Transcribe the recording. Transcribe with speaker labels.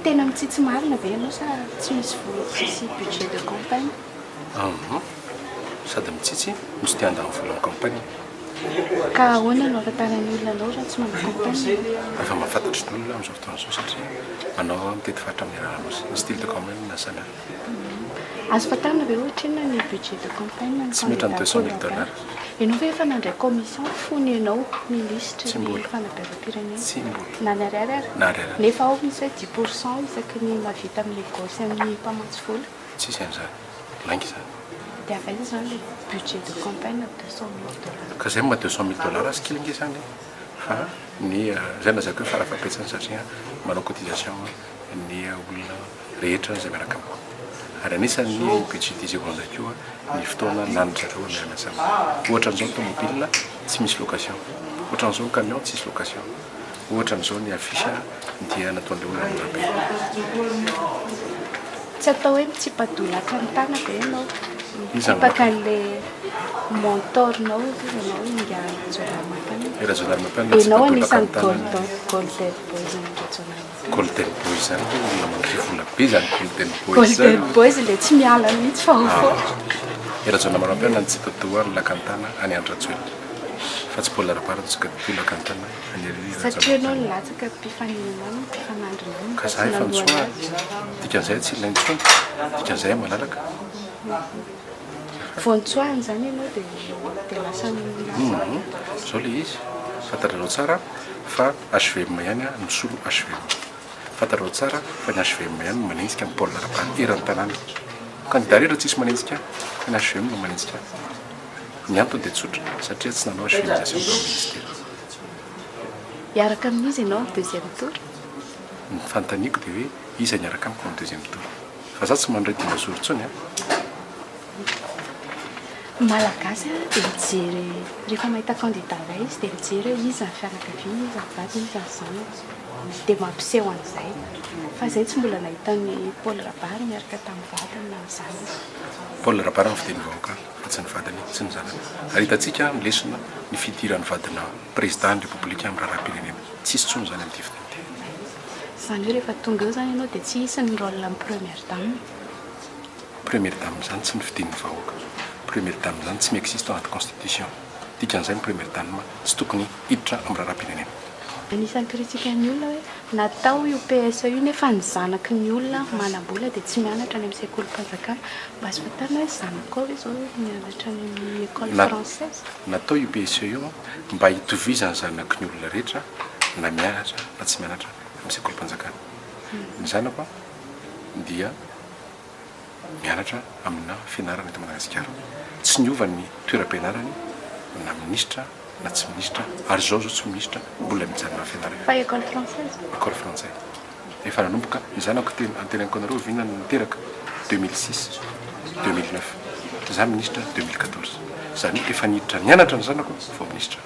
Speaker 1: Tena mitsitsy marina ve ianao sa tsy misy vola tsisy budget de campagne?
Speaker 2: Hum sady mitsitsy no tsy te handany vola amin'ny campagne.
Speaker 1: Ka ahoana no ahafantaran'ny olona anao raha tsy manao campagne ianao?
Speaker 2: Efa mahafantatra ny olona amin'izao fotoana izao satria manao mitety faritra amin'ny alalan'ny Nosy. Ny style de campagne no samy hafa.
Speaker 1: Azo fantarina ve ohatra inona ny budget de campagne ny
Speaker 2: Tsy mihoatra ny
Speaker 1: candidat
Speaker 2: 200 mille
Speaker 1: Paul Rabary?
Speaker 2: dollars.
Speaker 1: Ianao ve efa nandray commission fony ianao minisitry
Speaker 2: Tsy
Speaker 1: ny
Speaker 2: mbola.
Speaker 1: fanabeazam-pirenena?
Speaker 2: Tsy mbola.
Speaker 1: Na ny ariary ary?
Speaker 2: Na ariary.
Speaker 1: Nefa ao misy hoe 10% isaky ny mahavita mi-négocie amin'ny mpamatsy vola.
Speaker 2: Tsisy an'izany. Lainga izany.
Speaker 1: Dia avy aiza izany ilay budget de campagne 200 000 dollars?
Speaker 2: Ka izay no maha 200 000 dollars azy kely ange izany e. Fa ny izay no lazaiko hoe farafahabetsany satria manao cotisation ny olona rehetra izay miaraka amiko. Ary anisan'ny budgétiseko an'izay koa ny fotoana lanin-dry zareo miara-miasa amiko. Ohatra an'izao ny tomobile tsy misy location. Ohatra an'izao ny camion tsisy location. Ohatra an'izao ny affiche dia nataon'ilay olona mora be.
Speaker 1: Tsy atao hoe mitsipa-dolaka ny tana ve ianao?
Speaker 2: Iza no
Speaker 1: Mitsipaka
Speaker 2: maka?
Speaker 1: an'ilay mentor-nao izy ianao ingahy Rajaonarimampianina.
Speaker 2: I Rajaonarimampianina
Speaker 1: Ianao
Speaker 2: mitsipa-dolaka
Speaker 1: anisan'ny
Speaker 2: ny tanana.
Speaker 1: golden, golden boys an'i Rajaonarimampianina.
Speaker 2: Golden boys zany hoe olona mandray vola be zany golden boys
Speaker 1: Golden
Speaker 2: zany.
Speaker 1: boys ilay tsy miala mihitsy fa ao foana.
Speaker 2: I Rajaonarimampianina nitsipa-doha ny lakantana any Andry Rajoelina. Fa tsy Paul Rabary nitsipa-doha lakantana any
Speaker 1: Satria ianao
Speaker 2: Rajaonarimampianina.
Speaker 1: nilatsaka mpifaninana aminy, mpifanandrina aminy
Speaker 2: Ka
Speaker 1: fa
Speaker 2: za
Speaker 1: tsy
Speaker 2: efa
Speaker 1: nanohana
Speaker 2: nitsoahana.
Speaker 1: azy.
Speaker 2: Dikan'izay tsy ilaina intsony. Dikan'izay malalaka.
Speaker 1: Vao nitsoahana izany ianao dia dia lasa lasa.
Speaker 2: Zao le izy, fantatrareo tsara fa HVM ihany misolo HVM. Fantatrareo tsara fa ny HVM ihany no manenjika ny Paul Rabary eran'ny tanàna. Candidat rehetra tsisy manenjika fa ny HVM no manenjika. Ny antony dia tsotra satria tsy nanao HVMisation tao amin'ny ministera.
Speaker 1: Hiaraka amin'izy ianao amin'ny deuxième tour?
Speaker 2: Ny fanontaniako dia hoe iza niaraka amiko amin'ny deuxième tour. Fa za tsy mandray dinosaure intsony a.
Speaker 1: Ny Malagasy dia mijery, rehefa mahita candidat iray izy dia mijery hoe iza ny fianakaviany, iza ny vadiny, iza ny zanany. Dia mampiseho an'izay. Fa izay tsy mbola nahita an'i Paul Rabary niaraka tamin'ny vadiny na ny zanany.
Speaker 2: Paul Rabary no fidin'ny vahoaka fa tsy ny vadiny, tsy ny zanany. Ary hitantsika ny lesona ny fidiran'ny vadina président ny Repoblika amin'ny raharaham-pirenena. Tsisy intsony izany amin'ity fotoana ity.
Speaker 1: Izany hoe rehefa tonga eo izany ianao dia tsy hisy ny rôle amin'ny première dame.
Speaker 2: Première dame izany tsy nofidin'ny vahoaka. Première dame izany tsy mi-existe ao anaty constitution. Dikan'izay ny première dame tsy tokony hiditra amin'ny raharaham-pirenena.
Speaker 1: Anisan'ny critiquen'ny olona hoe natao io PSE io nefa ny zanaky ny olona manam-bola dia tsy mianatra any amin'ny sekolim-panjakana. Mba azo fantarina hoe zanakao ve izao mianatra any amin'ny école
Speaker 2: Na
Speaker 1: française?
Speaker 2: natao io PSE io mba hitovizan'ny zanaky ny olona rehetra na mianatra na tsy mianatra amin'ny sekolim-panjakana. Ny zanako dia mianatra amina fianarana eto Madagasikara. Tsy niova ny toeram-pianarany na minisitra na tsy minisitra ary izao zao tsy minisitra mbola mijanona amin'ny fianarana.
Speaker 1: Fa école française?
Speaker 2: École français. Efa nanomboka ny zanako tena antenaniko anareo vina niteraka 2006 2009 za ministra 2014 zany hoe efa niditra nianatra ny zanako vao ministra.